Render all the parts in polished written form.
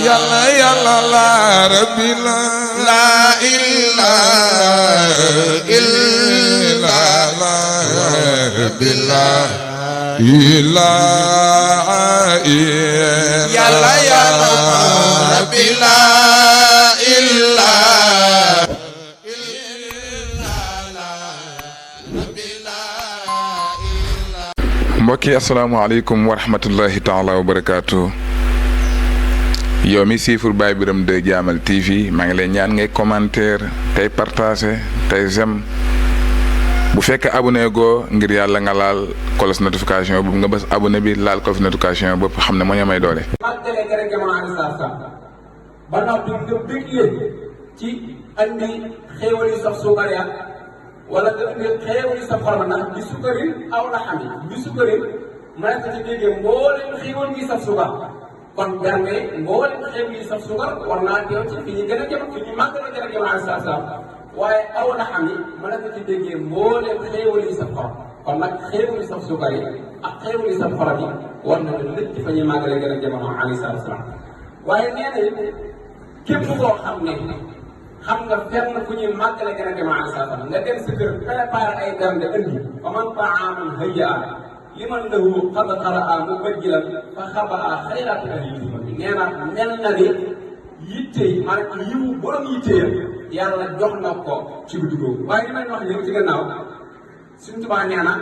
yàlla yàlla la rabbi la ilaha illa la rabbi la ilaha yàlla yàlla rabbi la ilaha mbokki asalaamaaleykum wa rahmatullahi taala wa barakaatu. yow mi siifur Baye Birame 2 Jaamal TV maa ngi lay ñaan ngay commentaire tey partager tey j'aime bu fekkee abonné goo ngir yàlla nga laal cloche notification boobu nga bës abonné bi laal cloche notification boobu xam ne moo ñu may doole. ba noppi nga bëgg leen ci andi xéewal yi sax suukar ya wala nga indi xéewal yi sax xorom ndax bi sukkarin aw la xam yi bi sukkarin mën na ko ci déggee mboolem xéewal yi sax suukar kon garme mboolem xéewal yi sax suukar war naa teew ci fi ñu gën a jëm fi ñu màgg a gën a jëm alayhi salaam waaye aw la xam yi mën na ko ci déggee mboolem xéewal yi sax xorom kon nag xéewal yi sax suukar yi ak xéewal yi sax xorom yi war na la lépp ci fa ñuy màgg a gën a jëm alayhi salaam waaye nee na képp koo xam ne xam nga fenn fu ñuy màggale gën a dem alayhi salaam nga dem sa kër préparé ay gànde indi fa man taaman hayya liman lahu qad qaraa mubajjilan fa xabaa xayraati ahlihi nee na mel na ni yitte yi maanaam yiwu borom yitte yàlla jox na ko ci guddi googu waaye li may wax léegi ci gannaaw suñu Tuubaa nee na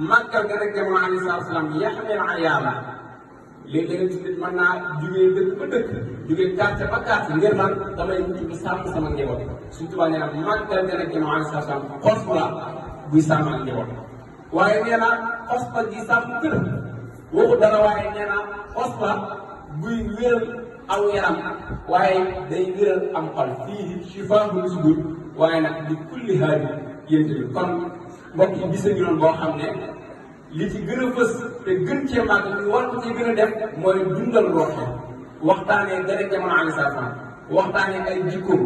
màggal gën a dem alayhi salaam yaxmil ayaala léegi-léegi ci nit mën naa jugee dëkk ba dëkk jugee quartier ba quartier ngir man damay wuti di sàmm sama njaboot suñu Tuubaa nee na màggal gën a jëm alayhi salaam xos la buy sàmm ak njaboot waaye nee na xos la di sàmm kër waxu dara waaye nee na xos la buy wéral aw yaram waaye day wéral am xol fii shifaa'un sudur waaye nag di kulli haadi yéen tamit kon mbokk yi gis nañu noonu boo xam ne li ci gën a fës te gën cee màgg ñu war ko ci gën a def mooy dundal roxe waxtaanee gën a jamono alayhi salaam waxtaanee ay jikkoom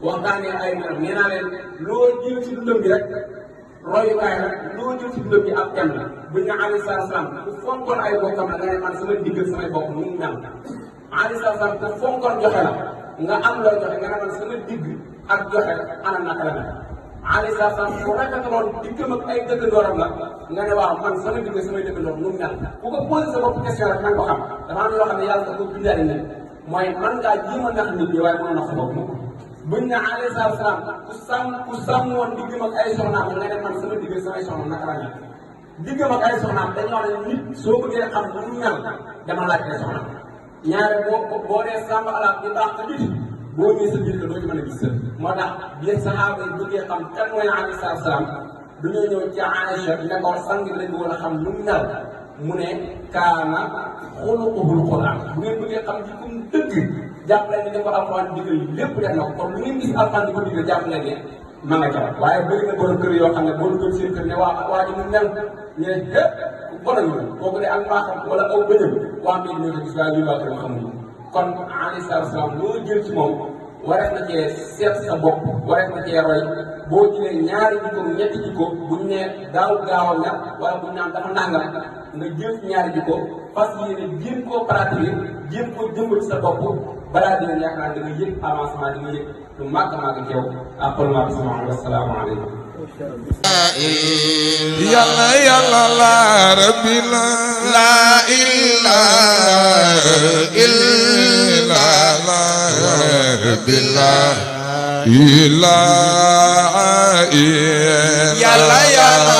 waxtaanee ay melo nee naa leen loo jël ci dundam bi rek royukaay la loo jël ci dundam bi ab thème la buñ ne alayhi salaam ku fonkoon ay bokkam la nga ne man sama digg samay bokk mu ngi mel alayhi salaam ku fonkoon joxe la nga am loo joxe nga ne man sama digg ak joxe ana naka la alayhi salaam bu rafetaloon diggam ak ay dëkkandooram la nga ne waaw man sama digg samay dëkkandoor nu mu mel ku ko posé sa bopp question rek man ko xam dafa am yoo xam ne yàlla da ko bindaale nit mooy man ngaa jéem a nax nit ñi waaye mënoo nax sa bopp buñ ne alayhi salaam ku sàmmoon diggam ak ay soxnaam nga ne man sama digg samay soxnaam naka la mel diggam ak ay soxnaam dañoo wax ne nit soo bëggee xam nu mu mel dama laaj ay soxnaam ñaare boo dee sàmm alaat di baax ko nit boo ñëwee sa biir doo ci mën a gis moo tax biir saxaaba yi bëggee xam kan mooy alayhi salaam dañoo ñëw ci Aïcha ne ko sang bi lañ bëggoon a xam nu mu mel mu ne kaana xuluquhul Qur'an bu ngeen bëggee xam ci kum dëgg jàpp leen ne dafa alxuraan digal lépp def na ko kon lu ngeen gis alxuraan di ko digal jàpp leen ne ma nga ca waaye bëri na borom kër yoo xam ne boo duggoon seen kër ne waa ji mu mel ñu ne borom ñu kooku de ak mbaaxam wala aw bëñam waa mbir ñoo ko gis waaye ñu waa kër xamuñu kon alayhi salaam loo jël ci moom wareef na cee seet sa bopp wareef na cee roy boo jëlee ñaari jikko ñetti jikko buñ ne daaw gaaw a mer wala buñ naan dafa nàngam nga jël ci ñaari jikko parce que yéen jéem koo pratiquer jéem koo jëmbal ci sa bopp balaa dina yaakaar da nga yëg avancement di nga yëg lu màgg màgg ci yow aqulu ma wasalaamaaleykum yàlla yàlla la rabbi la ilaha illa la rabbi la ilaha yàlla yàlla